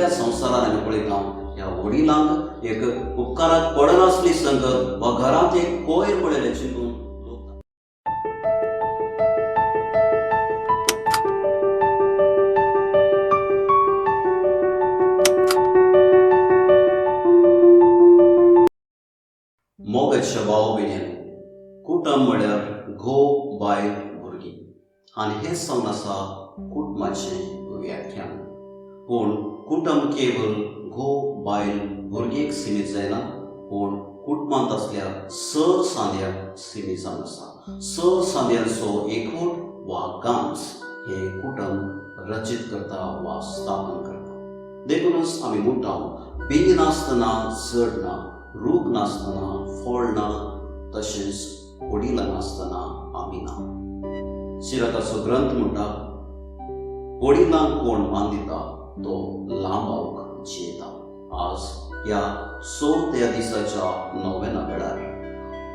सगळ्या संवसारान आमी पळयता, ह्या वडिलांक एक उपकाराक पडनासली संगत वा घरांत एक कोयर पडलेलें चिंतून लोक मोगाच्या भाव भयणींनो, कुटुंब म्हळ्यार घोव, बायल, भुरगीं आनी हें जावन आसा कुटुंबाचें व्याख्यान. पूण कुटुंब केवल घोव, बायल, भुरगींक सिमीत जायना, पूण कुटुंबांत आसल्या स सांद्यांक सिमीत जावन आसा. स सांद्यांचो एकवट वा गांच हें कुटुंब रचीत करता वा स्थापन करता. देखूनच आमी म्हणटा, बी नासतना चड ना, रूख नासतना फळ ना, तशेंच वडिलां नासतना आमी ना. सिराकाचो ग्रंथ म्हणटा, वडिलांक कोण मान दिता तो लांब जियेता. आज ह्या चवथ्या दिसाच्या नोवेना वेळार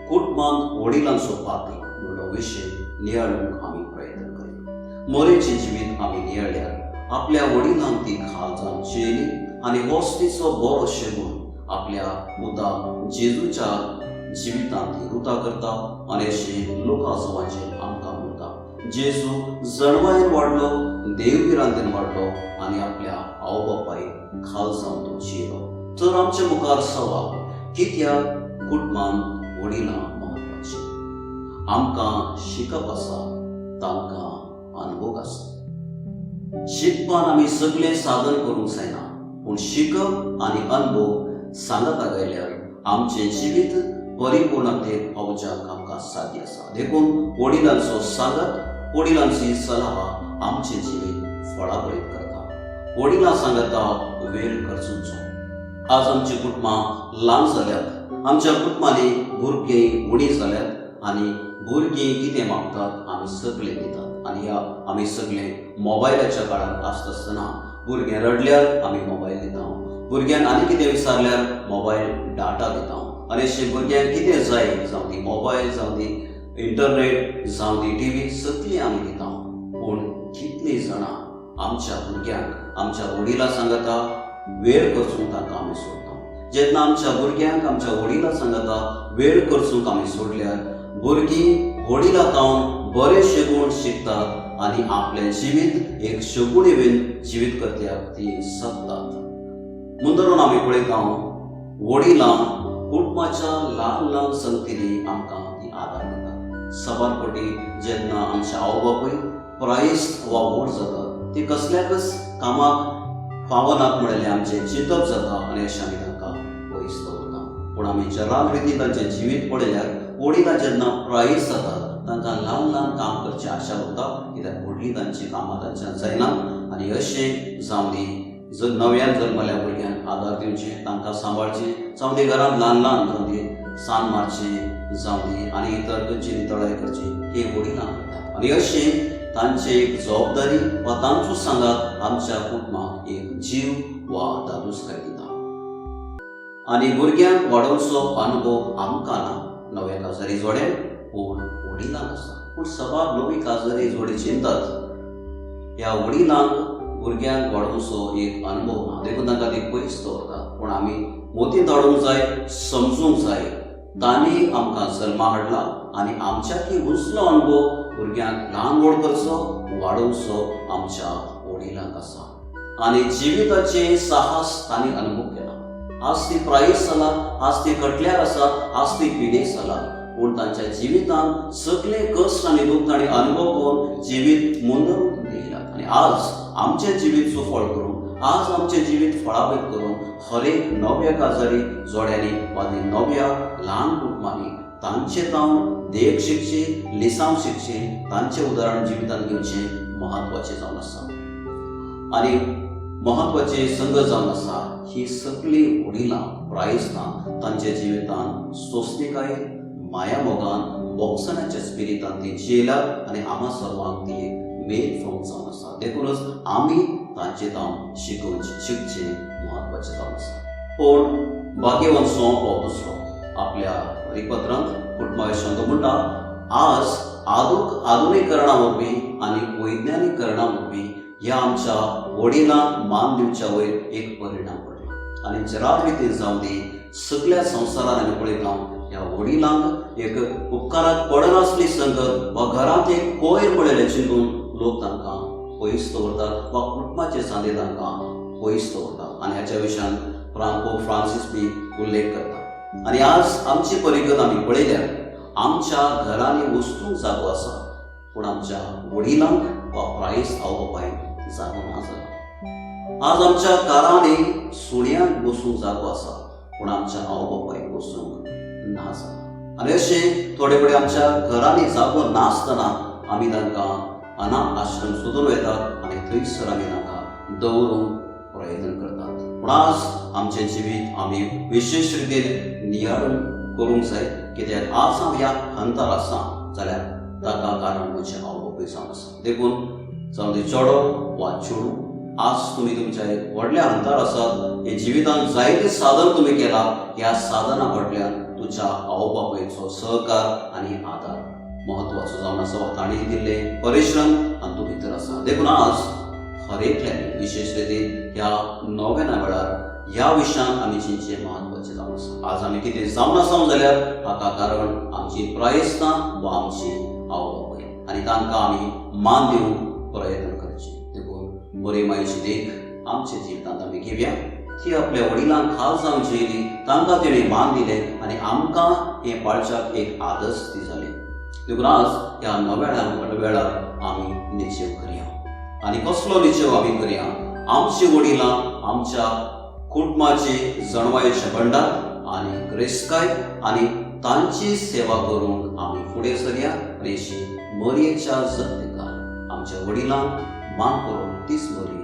कुटुंबांत वडिलांचो पात्र म्हणलो विशय नियाळूंक आमी प्रयत्न करूया. मोरेचें जिवीत आमी नियाळ्यार आपल्या वडिलांक ती खाल जावन जियेली आनी होच तिचो बरो शेगूण आपल्या पुता जेजूच्या जिवितांत ती रुता करता. आनी अशें लुका सुवाचेर आमकां म्हणटा, जेजू जणवायेन वाडलो, देवभिरांतेन वाडलो आनी आपल्या आवय बापायक खाल जावन तो जियेलो. तर आमचे मुखार सवाल, कित्याक कुटुंबान वडिलां म्हत्वाची? आमकां शिकप आसा, तांकां अनुभव आसा. शिकपान आमी सगळें साधन करूंक जायना, पूण शिकप आनी अनुभव सांगाता गेल्यार आमचें जिवीत परिपूर्णतेक पावच्याक आमकां साध्य आसा. देखून वडिलांचो सांगात, वडिलांची सलाह आमचें जिवीत फळाभरीत करता. वडिलां सांगाता वेळ खर्चुचो. आज आमची कुटुंबां ल्हान जाल्यात, आमच्या कुटुंबांनी भुरगीं उणी जाल्यात आनी भुरगीं कितें मागतात आमी सगळें दितात. आनी ह्या आमी सगळे मोबायलाच्या काळांत आसता आसतना भुरगें रडल्यार आमी मोबायल दिता, भुरग्यांक आनी कितें विचारल्यार मोबायल डाटा दिता. आनी अशें भुरग्यांक कितें जाय, जावं ती मोबायल, जावं ती इंटरनेट, जावं ती टीव्ही, सगळीं आमी दिता. पूण कितलीं जाणां आमच्या भुरग्यांक आमच्या वडिलां सांगता वेळ खर्चूंक तांकां आमी सोडटा? जेन्ना आमच्या भुरग्यांक आमच्या वडिलां सांगता वेळ खर्चूंक आमी सोडल्यार भुरगीं वडिलां तावन बरे शेगूण शिकतात आनी आपलें जिवीत एक शगुणी बीन जिवीत करत्याक ती जगतात. मुंदरून आमी पळयता, वडिलां कुटुंबाच्या ल्हान ल्हान संगतींनी आमकां ती आदार दितात. साबार फावटी जेन्ना आमचे आवय बापूय प्रायेस्त वा व्हड जातात, ती कसल्याकच कामाक फावनात म्हणलें आमचें चिंतप जाता आनी अशें आमी तांकां पयस दवरता. पूण आमी जराल रितीन तांचें जिवीत पळयल्यार वडिलां जेन्ना प्रायेस्त जातात, तांकां ल्हान ल्हान काम करचें आशा उरता, कित्याक व्हडलीं तांचीं कामां तांच्यान जायना. आनी अशें जावं दी जर नव्यान जल्मल्या भुरग्यांक आदार दिवचें, तांकां सांबाळचें, जावं ती घरांत ल्हान ल्हान, जावं ती सान्न मारचें, जावं ती आनी इतर खंयची नितळाय करची, हे वडिलां करतात. आनी अशें तांची एक जबाबदारी वा तांचो सांगात आमच्या कुटुंबाक एक जीव वा दादूसकाय दिता. आनी भुरग्यांक वाडोवचो अनुभव आमकां ना नव्या काजारी जोड्यांक, पूण वडिलांक आसा. पूण सबार नवी काजारी जोडी चिंततात, ह्या वडिलांक भुरग्यांक वाडोवचो एक अनुभव ना, देखून तांकां ती पयस दवरतात. पूण आमी मोती धाडूंक जाय, समजूंक जाय, तांणी आमकां जल्मा हाडला आनी आमच्याकी उंचलो अनुभव भुरग्यांक ल्हान व्हड करचो, वाडोवचो आमच्या वडिलांक आसा. आनी जिविताचे साहस तांणी अनुभव केला. आज ती प्रायेस्त जाला, आज ती कटल्यार आसा, आज ती पिडेस्त जाला, पूण तांच्या जिवितांत सगळे कश्ट आनी दुख्ख तांणी अनुभव करून जिवीत मुंदरून येयलात. आनी आज आमचें जिवीत सुफळ करून, आज आमचें जिवीत फळाभरीत करून हर एक नव्या काजारी जोड्यांनी वा नव्या ल्हान कुटुंबांनी तांचे जावन देख शिकची, लिसांव शिकची, तांचें उदाहरण जिवितांत घेवचें म्हत्वाचें जावन आसा. आनी म्हत्वाचें संगत जावन आसा, ही सगळीं वडिलां प्रायेस्तां तांच्या जिवितांत सोंसणीकाय, माया, मोगान, बोगसण्याच्या स्पिरितान ती जियेल्यात आनी आमा सर्वांक ती एक मेन फॉर्म जावन आसा. देखूनच आमी तांचे जावन शिकोवचें, शिकचें म्हत्वाचें जावन आसा. पूण भाग्यवंत सोंपो दुसरो आपल्या रिपत्रांत कुटुंबा विशयांत तो म्हणटा, आज आधुनिकरणा वरवीं आनी वैज्ञानिकरणा वरवीं ह्या आमच्या वडिलांक मान दिवच्या वयर एक परिणाम पडला. आनी जरात रितीन जावं दी, सगळ्या संवसारान आमी पळयता, ह्या वडिलांक एक उपकाराक पडनासली संगत वा घरांत एक कोयर पळयलें चिंतून लोक तांकां पयस दवरतात वा कुटुंबाचे सांदे तांकां पयस दवरतात. आनी ह्याच्या विशयान पोप फ्रांसीस बी उल्लेख करता. आनी आज आमची परिगत आमी पळयल्यार आमच्या घरांनी वस्तूंक जागो आसा, पूण आमच्या वडिलांक वा प्रायस आवय बापायक जागो ना जाला. आज आमच्या कारांनी सुण्यांक बसूंक जागो आसा, पूण आमच्या आवय बापायक बसूंक ना जाला. आनी अशें थोडे कडेन आमच्या घरांनी जागो नासतना आमी तांकां अनाथ आश्रम सोदून वयतात आनी थंयसर आमी तांकां दवरूंक प्रयत्न करतात. पूण आज आमचें जिवीत आमी विशेश रितीन नियाळून करूंक जाय, कित्याक आज हांव ह्या हंतार आसा जाल्यार ताका कारण म्हजें आवय बापूय जावन आसा. देखून जावं ती चेडो वा चेडूं, आज तुमी तुमच्या एक व्हडल्या हंतार आसात. हे जिवितांत जायते साधन तुमी केला, ह्या साधना फाटल्यान तुज्या आवय बापायचो सहकार आनी आदार म्हत्वाचो जावन आसा. तांणी दिल्ले परिश्रम आनी तूं भितर आसा. देखून आज हर एकल्यानी विशेश रितीन ह्या नोवेना वेळार ह्या विशयान आमी चिंतचें म्हत्वाचें जावन आसा. आज आमी कितें जावन आसा जाल्यार हाका कारण आमची प्रयत्नां वा आमची आवय बापूय, आनी तांकां आमी मान दिवंक प्रयत्न करचे. देखून बरी मायची देख आमच्या जिवितांत आमी घेवया. ती आपल्या वडिलांक खास जावन जेयली, तांकां तिणें मान दिलें आनी आमकां हें पाळच्याक एक आदर्श ती जाली. देखून आज ह्या नव्या वेळार आमी निश्चेव करया. आनी कसलो निश्चेव आमी करया? आमची वडिलां आमच्या कुटुंबाचे जणवायेचे भंडार आनी ग्रेस्काय, आनी तांची सेवा करूंक आमी फुडें सरया. आनी अशी मरयेच्या जतनिकान आमच्या वडिलांक मान करून तीच मरये.